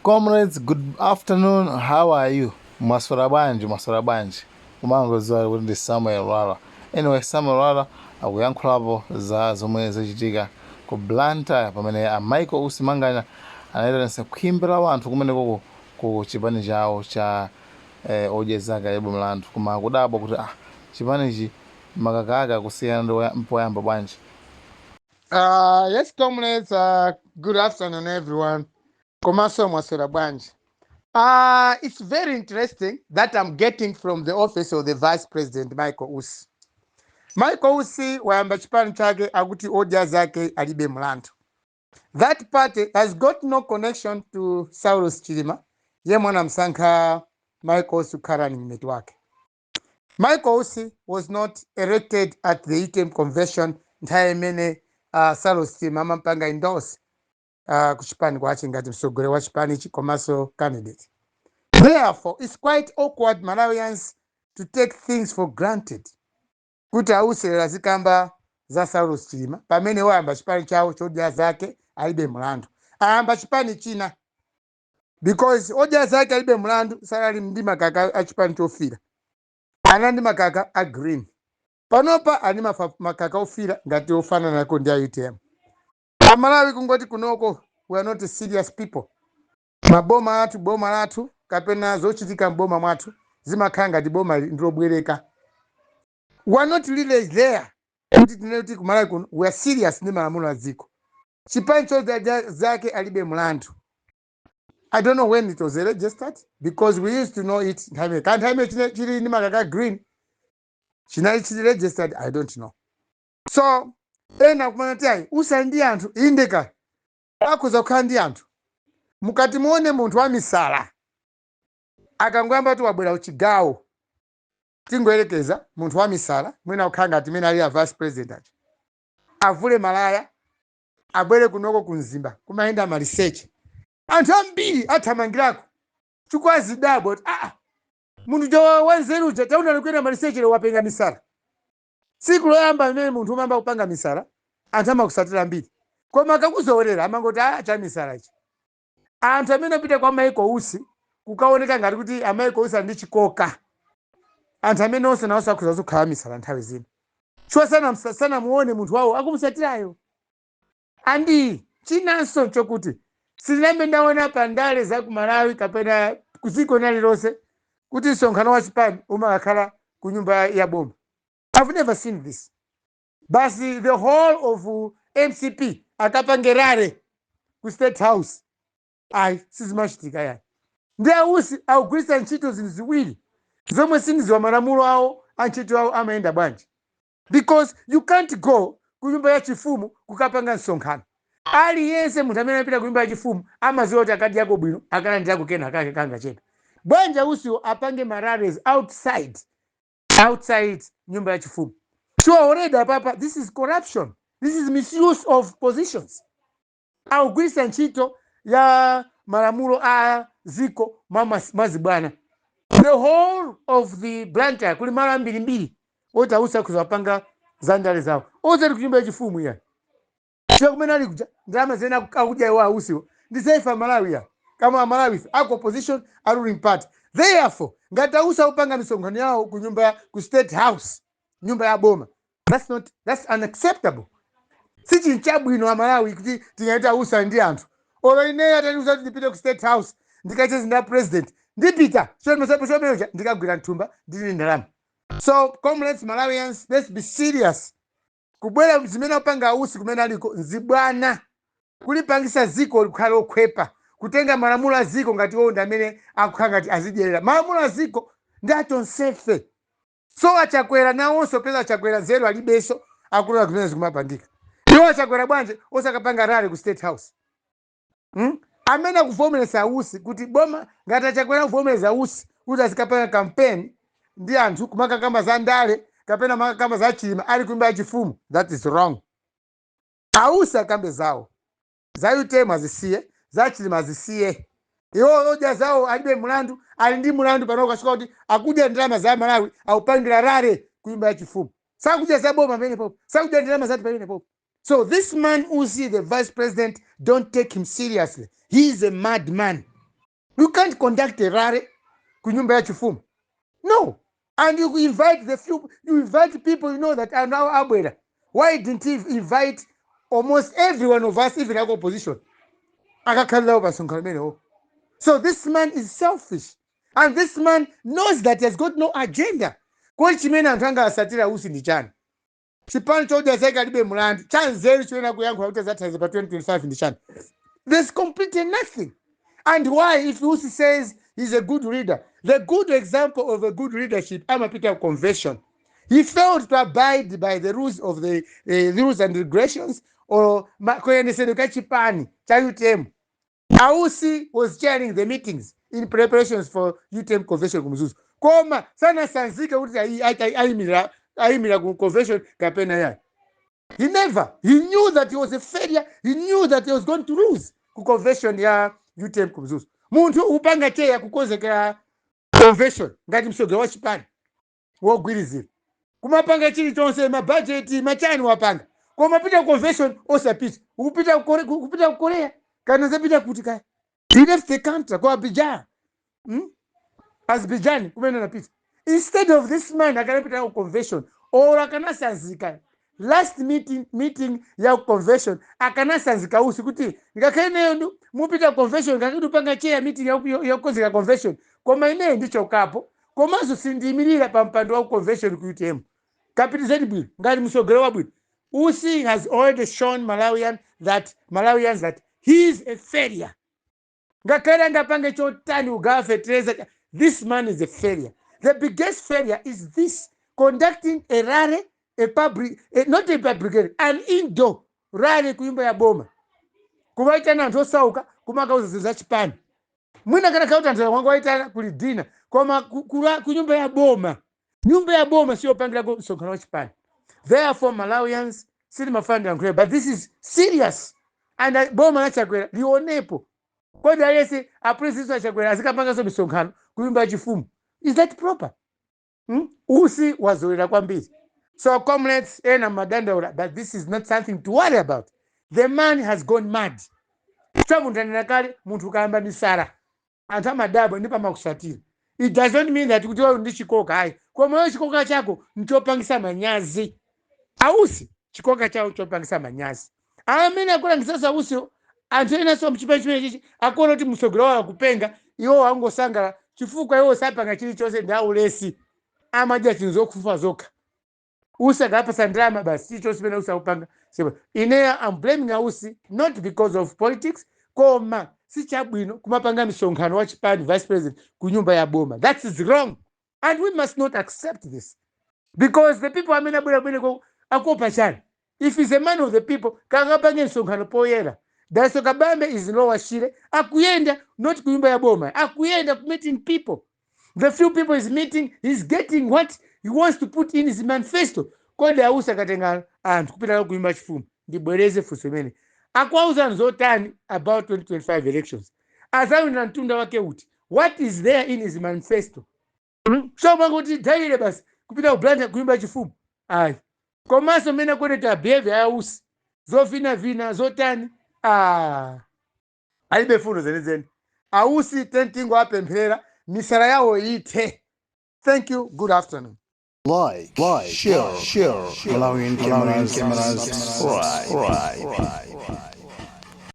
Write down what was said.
Comrades, good afternoon. How are you? Mwaswera bwanji, mwaswera bwanji. Umangodziwa kuti ndi Samuel Lwara. Anyway, Samuel Lwara akuyankhulapo za zomwe zachitika ku Blantyre pamene a Michael Usi Manganya anayitanitsa khwimbi la anthu kumenekoko ku chipani chawo cha Odya Zake Alibe Mlandu, koma akudabwa kuti ah, chipanichi makaka ake akusiyana ndi poyamba bwanji. Yes, comrades, good afternoon, everyone. Komanso mwaswera bwanji. It's very interesting that I'm getting from the office of the Vice President Michael Usi. Michael Usi wayamba chipani chake akuti Odya Zake Alibe Mlandu. That party has got no connection to Saulos Chilima, yemwe anamsankha Michael Usi kukhala running mate wake. Michael Usi was not elected at the UTM convention nthawi imene Saulos Chilima amampanga endorse kuchipani kwache ngati mtsogoleri wa chipanichi komanso candidate. Therefore, it's quite awkward, Malawians, to take things for granted kuti a Usi lero azikamba za Saulos Chilima pamene wayamba chipani chawo chOdya Zake Alibe Mlandu. Ayamba chipani china because Odya Zake Alibe Mlandu sanali ndi makaka a chipani chofira, ana ndi makaka a green. Panopa ali makaka ofira ngati ofanana nako ndi a UTM. Amalawi, kungoti kunoko we are not serious people. Maboma athu, boma lathu kapena zochitika mboma mwathu zimakhala ngati boma ndilobwereka. We are not really there kuti tinene kuti kumalawi kuno we are serious ndi malamulo a dziko. Chipani chOdya Zake Alibe Mlandu, I don't know when it was registered, because we used to know it nthawi imene kanthawi imene chili ndi makaka green chinali chili registered, I don't know. So ena kumana ti ayi, usali ndi anthu. Indeka akhoza kukhala ndi anthu. Mukati muone munthu wa misala akangoyamba kuti wabwera kuchigawo, tingoyerekeza munthu wa misala mwina kukhala ngati imene ali a vice president aja, avule malaya abwere kunoko kumzimba kumayenda maliseche, anthu ambiri athamangirako chifukwa azidabwa kuti aa, munthu jo wanzeruja taona likuyenda maliseche, wapenga misala. Tsiku loyamba limene munthu umayamba kupanga misala, anthu amakusatira ambiri, koma akakuzowerera amangoti a cha misala ichi. Anthu amene apita kwa Michael Usi kukaoneka ngati kuti a Michael Usi ali ndi chikoka, anthu amene onse nawonso akhoza kukhala misala nthawi zina chifukwa sanamuone munthu wawo akumusatirayo. Andi chinanso chokuti sindinambe ndaona pa ndale za ku Malawi kapena ku dziko lililonse kuti msonkhano wa chipani umakakhala ku nyumba ya boma. I've never seen this. Basi the whole of MCP akapange rally ku State House, ayi, sizimachitika yani. Ndi a Usi akugwiritsa ntchito zinthu ziwiri zomwe sindiziwa malamulo awo a ntchito awo amayenda bwanji, because you can't go ku nyumba ya chifumu kukapanga msonkhano. Aliyense munthu amene apita ku nyumba ya chifumu amaziwa kuti akadyako bwino, akalandirako kena kake kangachepa. Bwanji Usiwo apange ma rallies outside nyumba ya chifumu? So already apapa this is corruption, this is misuse of positions. Akugwiritsa ntchito ya malamulo a ziko mwazibwana. The whole of the Blantyre kuli malo ambirimbiri oti a Usi akhoza kupanga za ndale zawo, osati ku nyumba yachifumu iya. Chiwa kumene ali kuja ndalama zene akudya iwo a Usiwo ndi zaifa Malawi ya kama Amalawi ife aku opposition, a ruling party. Therefore, ngati a Usi akupanga misonkhano yawo ku nyumba ku State House, nyumba ya boma, that's not, that's unacceptable. Si chinthu chabwino, Amalawi, kuti tingaita a Usi ndi anthu. Olo ineyo atandiuza kuti ndipite ku State House ndikacheze ndi president, ndipita chomenecha ndikagwira mthumba ndili ndalama. So comrades, Malawians, let's be serious. Kubwera zimene apanga a Usi kumene aliko nzibwana, kulipangisa ziko kukhala okhwepa, kutenga malamulo a ziko ngati iwo ndi amene akukhala ngati azidyerera malamulo a ziko ndi atonsefe. So aChakwera nawonso, peza aChakwera nzeru alibenso, akulola kumene zikumapangika. Iwo aChakwera bwanji osakapanga rally ku State House, Amene akuvomereza Usi kuti boma, ngati aChakwera akuvomereza Usi kuti azikapanga campaign ndi anthu kumakakamba za ndale kapena makakamba za Chilima ali kunyumba yachifumu, that is wrong. A Usi akambe zawo za UTM azisiye, za Chilima azisiye. Iwo Odya Zawo Alibe Mulandu ali ndi mulandu pano ukasvika kuti akudya ndalama za Malawi, akupangira rally ku nyumba yachifumu. Sakudya za boma pamenepopo, sakudya ndalama zati pamenepopo. So this man Usi, the vice president, don't take him seriously. He is a madman. You can't conduct a rally ku nyumba ya chifumu, no. And you invite the few, you invite people you know that are now abwera. Why didn't he invite almost every one of us, even our opposition, akakhalirawo pa msonkhano umenewo? So this man is selfish and this man knows that he has got no agenda. Kodi chimene anthu anga asatira Usi ndi chani? Chipani chodya zake alibe mulandu, chanzeru chimene akuyankhula kuti azathandiza pa 2025 ndi chani? There's completely nothing. And why, if Usi says he's a good leader, the good example of a good leadership amapita convention. He failed to abide by the rules of the rules and regulations or kayendesedwe ka chipani cha UTM. Ausi was chairing the meetings in preparations for UTM convention ku Mzuzu, koma sanasanzike kuti ayimira ku convention kapena yayi. He never, he knew that he was a failure. He knew that he was going to lose ku convention ya UTM ku Mzuzu. Munthu upanga chair kukonzekera convention ngati msogolo wa chipani wogwirizira, kumapanga chilichonse, mabhajeti, machani wapanga, koma pita ku convention osapita. Ukupita kupita ku Korea kana zapita kuti kaya. He left the country ku Abidjan, Azerbaijan kumene anapita. Instead of this man akanapita ku convention or akanasanzika last meeting ya convention, akanasanzika Usi kuti ngakhale ineyo mupita convention, ngakhale upanga chair meeting yokonzeka convention, koma ineyo ndichokapo, komanso sindiyimirira pa mpando wa convention ku UTM. Kapitizeni bwino ngati msogolo wabwino. Usi has already shown Malawians that he is a failure. Ngakhale angapange chotani, kugawa fertilizer, this man is a failure. The biggest failure is this conducting a rally, a public, not a public rally, an indoor rally kunyumba ya boma, kuvaitana anthu osauka, kumakauza zinthu za chipani. Mwina kana kauti anthu wanga waitana kuli dinner, koma ku nyumba ya boma. Nyumba ya boma siyopangirako msonkhano wa chipani. Therefore, Malawians, silimafanira nkhuye, but this is serious and boma la Chakwera lionepo. Kodi alese apresident a Chakwera azikapanganso misonkhano ku nyumba yachifumu? Is that proper, Usi wazolera kwambiri. So comrades, ena madandaula, but this is not something to worry about. The man has gone mad. Cha munthu anena kale, munthu ukayamba misala anthu amadabwa ndipo amakusatira. It does not mean that kuti wewe ndi chikoka, ayi, koma wewe chikoka chako nchopangisa manyazi. Ausi chikoka chawo chopangisa manyazi. Amene akulangizaso ausiwo, anthu enanso mchipani chimene chichi akuona kuti msogolo wawo akupenga, iwo angosangala chifukwa iwo sapanga chilichonse, ndi aulesi, amadya zinthu zokufa zokha. Usi akapasa ndalama basi, chilichonse chimene Usi akupanga. Ineyo I'm blaming Ausi not because of politics, koma si chabwino kumapanga misonkhano wa chipani, vice president, ku nyumba ya boma. That is wrong and we must not accept this, because the people amene abwera kumeneko akuopa chani? If he's a man of the people, kangapange msonkhano poyera. Dalitso Kabambe is Lower Shire, akuyenda, not ku nyumba ya boma, akuyenda meeting people. The few people is meeting, he's getting what he wants to put in his manifesto. Kodi Ausi akatenga anthu kupita ku nyumba chifumu, ndibwereze funso imene, akuauza zotani about 2025 elections? Azawina mtunda wake uti? What is there in his manifesto? So mwanguti daily basi kupita ku Blantyre kunyumba chifumu, ayi. Komanso mmene akuonetera behavior ya Usi, zovinavina, zotani, ah, alibe fundo zenizeni Ausi. Tentingo apemphera misala yawo ithe. Thank you, good afternoon. Like, share, Malawian cameras, subscribe.